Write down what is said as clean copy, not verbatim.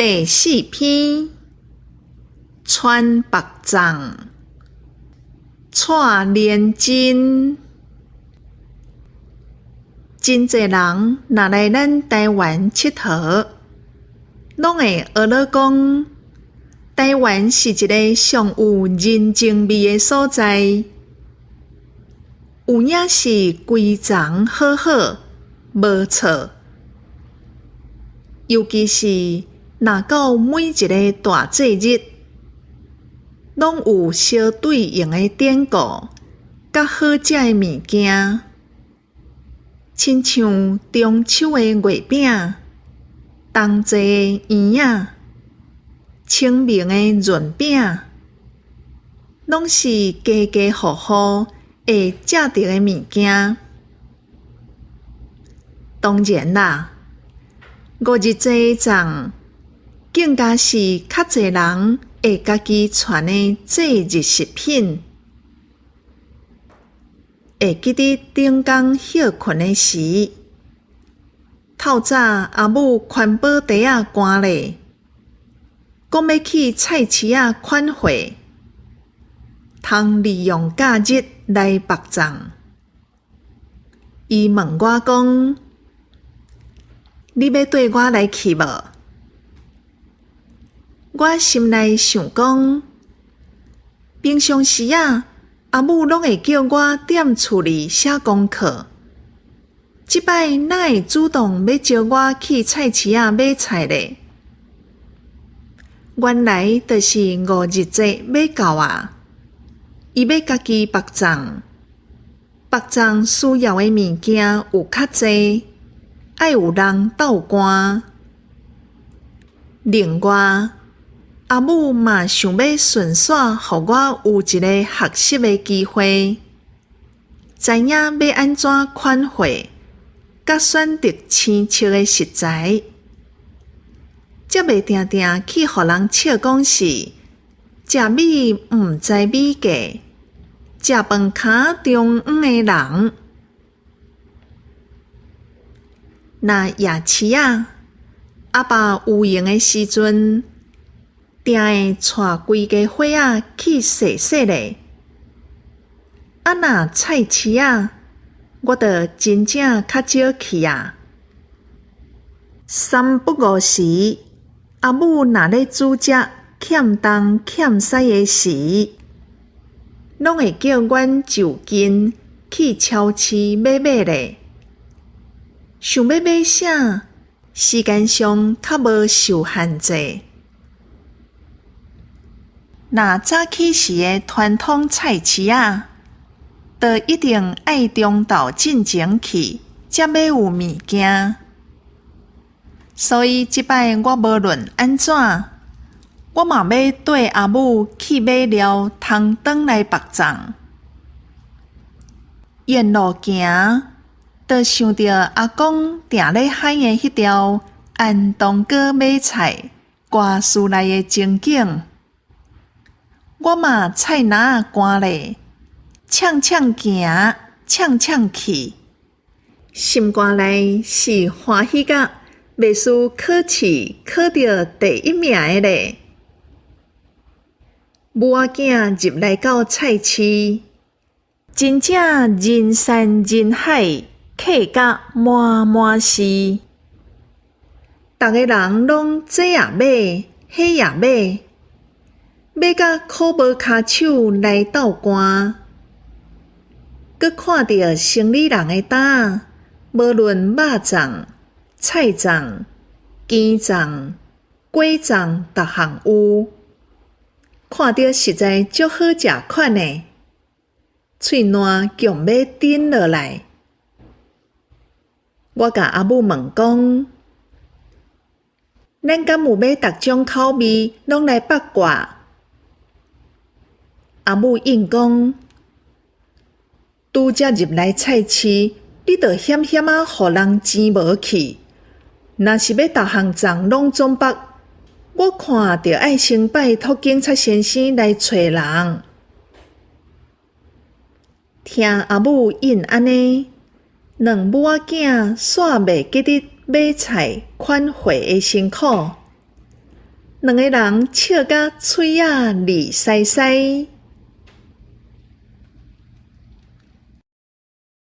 第四篇，传缚粽，蔡連真。真濟人若來咱台灣𨑨迌，攏會學咧講，台灣是一个上有人情味的所在。有影是規叢好好，無錯。尤其是若到每一个大節日，攏有相對應的典故，佮好食的物件，親像中秋的月餅、冬至的圓仔、清明的潤餅，攏是家家戶戶會食著的物件。當然啦，五日節的粽，更加是較濟人會家己傳的節日食品。會記得頂工歇睏的時，透早阿母寬寶袋仔寒咧，講欲去菜市仔款貨，通利用假日來縛粽。伊問我講：你欲綴我來去無？我心內想講，平常時仔，阿母攏會叫我踮厝裡寫功課，這擺哪會主動欲招我去菜市仔買菜咧？原來就是五日節欲到啊！伊欲家己縛粽，縛粽需要的物件有較濟，愛有人鬥寒。另外，阿母嘛想欲順紲予我有一个學習的機會，知影欲按怎款貨，佮選擇生捙的食材，才袂定定去予人笑講是食米毋知米價，食飯坩中央的人。若夜市仔，阿爸有閒的時陣，定會帶規家伙仔去踅踅咧。啊，若菜市仔，我就真正較少去啊。三不五時，阿母若咧煮食欠東欠西的時，攏會叫阮就近去超市買買咧。想欲買啥，時間上較無受限制。若早起時的傳統菜市仔，就一定愛中晝進前去，才買有物件。所以這擺我無論按怎，我嘛欲綴阿母去買料，通轉來縛粽。沿路行，就想著阿公定咧喊的彼條安東哥買菜歌詞內的情景。我嘛菜籃仔寒咧，搶搶行，搶搶去，心肝內是歡喜甲袂輸考試考著第一名的咧。母仔囝入來到菜市，真正人山人海，客甲滿滿是。逐个人攏這也買，彼也買，買甲苦無跤手來鬥寒。閣看著生理人的擔仔，無論肉粽、菜粽、羹粽、粿粽，逐項有，看著實在足好食款的，喙瀾強欲甜落來。我共阿母問講：咱敢有欲逐種口味攏來八卦？阿母應講：拄才入來菜市，你就險險仔予人錢無去。若是欲逐項粽攏總縛，我看著愛先拜託警察先生來揣人。聽阿母應按呢，兩母仔囝煞袂記得買菜款貨的辛苦。兩个人笑甲喙仔膩饞饞。